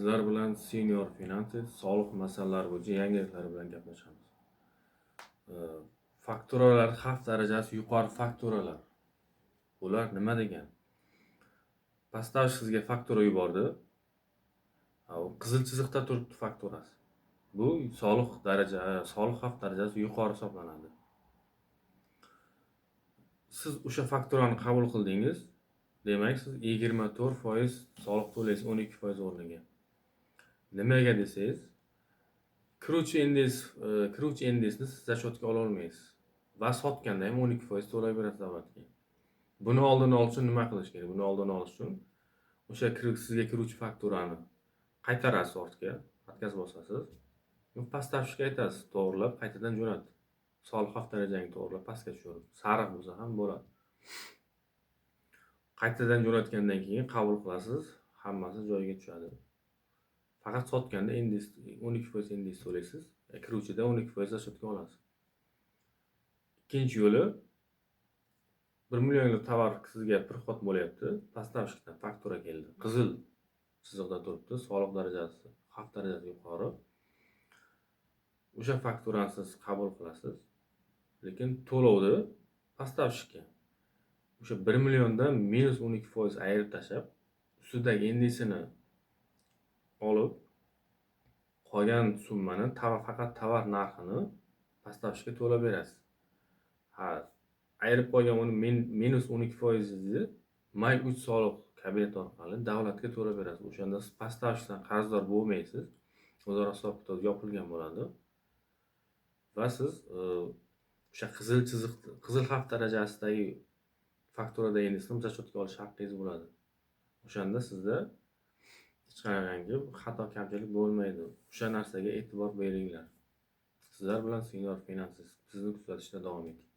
Sizlar bilan Senior Finance soliq masalalari bo'yicha yangiliklar bilan gaplashamiz. Fakturalar xavf darajasi yuqori fakturalar. Bular nima degani? Поставщик sizga faktura yubordi. U qizil chiziqda turibdi fakturasi. Bu soliq xavf darajasi yuqori hisoblanadi. Siz o'sha fakturani qabul qildingiz, demak, siz 24% soliq to'laysiz 12% o'rniga. Nimaga desangiz, kiruvchi НДС ni siz расчёт ga ololmaysiz va sotganda ham 12% to'lab berasiz davlatga. Buni oldini olish uchun nima qilish kerak? Buni oldini olish uchun o'sha sizga kiruvchi fakturani qaytarasiz ortga, отказ bosasiz. Поставщик ka aytasiz, to'g'rilab qaytadan jo'nat. Soliq xavf darajangni to'g'rilab pastga tushirib, sariq bo'lsa ham bo'ladi. Qaytadan jo'natgandan keyin qabul qilasiz, hammasi joyiga tushadi. Faqat sotganda НДС, 12% НДС to'laysiz, kiruvchida 12% расчёт ga olasiz. Ikkinchi yo'li: 1 millionlik tovar sizga приход bo'lyapti, поставщик dan faktura keldi. Qizil chiziqda turibdi, soliq darajasi, xavf darajasi yuqori. O'sha fakturani siz qabul qilasiz, lekin to'lovni поставщик ka o'sha 1 milliondan minus 12% ayirib tashlab, ustidagi НДС ini olib, qolgan summani faqat tovar narxini поставщик ka to'lab berasiz. Ha, ayirib qolgan uni minus 12 foizingizni May 3 soliq kabinet orqali davlatga to'lab berasiz. O'shanda siz поставщик dan qarzdor bo'lmaysiz. O'zaro hisob kitob yopilgan bo'ladi. Va siz o'sha qizil chiziq, qizil xavf darajasidagi fakturada НДС ni расчёт ga olish haqqingiz bo'ladi. O'shanda sizda hech qanaqangi xato kamchilik bo'lmaydi. O'sha narsaga e'tibor beringlar. Sizlar bilan Senior Finance, bizni kuzatishda davom eting.